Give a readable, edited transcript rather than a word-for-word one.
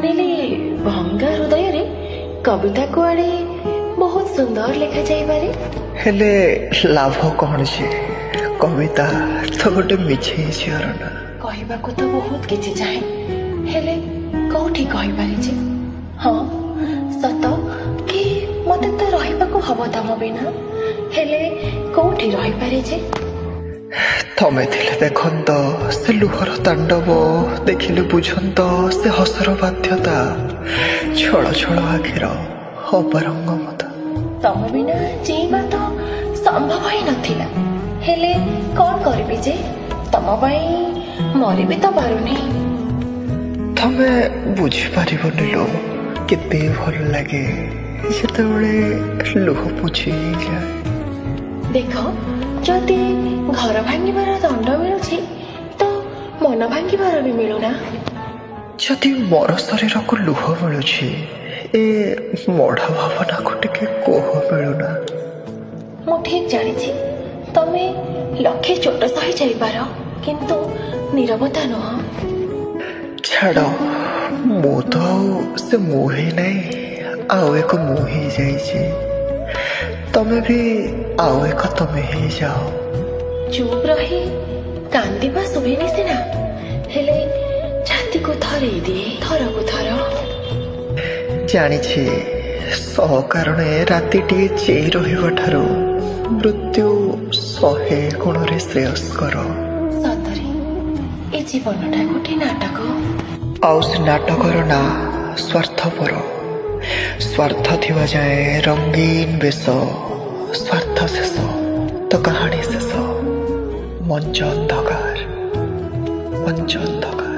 ଶୁଣିଲି ଭଙ୍ଗା ହୃଦୟରେ କବିତା କୁଆଡ଼େ ବହୁତ ସୁନ୍ଦର ଲେଖାଯାଇପାରେ। ହେଲେ ଲାଭ କ'ଣ ଯେ, କବିତା ତ ଗୋଟେ ମିଛେଇ ଝିଅର ନା। କହିବାକୁ ତ ବହୁତ କିଛି ଚାହେଁ, ହେଲେ କୋଉଠି କହିପାରେ ଯେ। ହଁ ସତ କି ମତେ ତ ରହିବାକୁ ହବ ତମ ବିନା, ହେଲେ କୋଉଠି ରହିପାରେ ଯେ। ତମେ ଥିଲେ ଦେଖନ୍ତ ସେ ଲୁହର ତାଣ୍ଡବ, ଦେଖିଲେ ବୁଝନ୍ତ ସେ ହସର ବାଧ୍ୟତା, ଛଳ ଛଳ ଆଖିର ଅପାରଙ୍ଗମତା। ତମ ବିନା ଜୀଇବା ତ ସମ୍ଭବ ହିଁ ନଥିଲା, ହେଲେ କ'ଣ କରିବି ଯେ, ତମ ପାଇଁ ମରିବି ତ ପାରୁନି। ତମେ ବୁଝିପାରିବନି ଲୋ କେତେ ଭଲ ଲାଗେ ଯେତେବେଳେ ଲୁହ ପୋଛି ହେଇଯାଏ। ଦେଖ, ଯଦି ଘର ଭାଙ୍ଗିବାର ଦଣ୍ଡ ମିଳୁଛି ତ ମନ ଭାଙ୍ଗିବାର ବି ମିଳୁନା। ଯଦି ମର ଶରୀରକୁ ଲୁହ ମିଳୁଛି, ଏ ମଢା ଭାବନାକୁ ଟିକେ କୋହ ମିଳୁନା। ମୁଁ ଠିକ ଜାଣିଛି ତମେ ଲକ୍ଷେ ଚୋଟ ସହି ଯାଇପାର, କିନ୍ତୁ ନୀରବତା ନୁହଁ। ଛାଡ଼, ମୁଁ ତ ଆଉ ସେ ମୁଁ ହେଇନାହିଁ, ଆଉ ଏକ ମୁଁ ହେଇଯାଇଛି। ତମେ ବି ଆଉ ଏକ ତମେ ହେଇଯାଅ। ଚୁପ୍ ରହି କାନ୍ଦିବା ଶୁଭେନି ସିନା, ହେଲେ ଛାତିକୁ ଥରେଇ ଦିଏ ଥରକୁ ଥର। ଜାଣିଛି ସକାରଣେ ରାତିଟିଏ ଚେଇଁ ରହିବା ଠାରୁ ମୃତ୍ୟୁ 100 ଗୁଣରେ ଶ୍ରେୟସ୍କର। ସତରେ ଏ ଜୀବନଟା ଗୋଟେ ନାଟକ। ଆଉ ସେ ନାଟକର ନାଁ ସ୍ୱାର୍ଥପର। ସ୍ୱାର୍ଥ ଥିବା ଯାଏ ରଙ୍ଗୀନ ବେଶ, ସ୍ୱାର୍ଥ ଶେଷ ତ କାହାଣୀ ଶେଷ। ମଞ୍ଚ ଅନ୍ଧକାର, ମଞ୍ଚ ଅନ୍ଧକାର।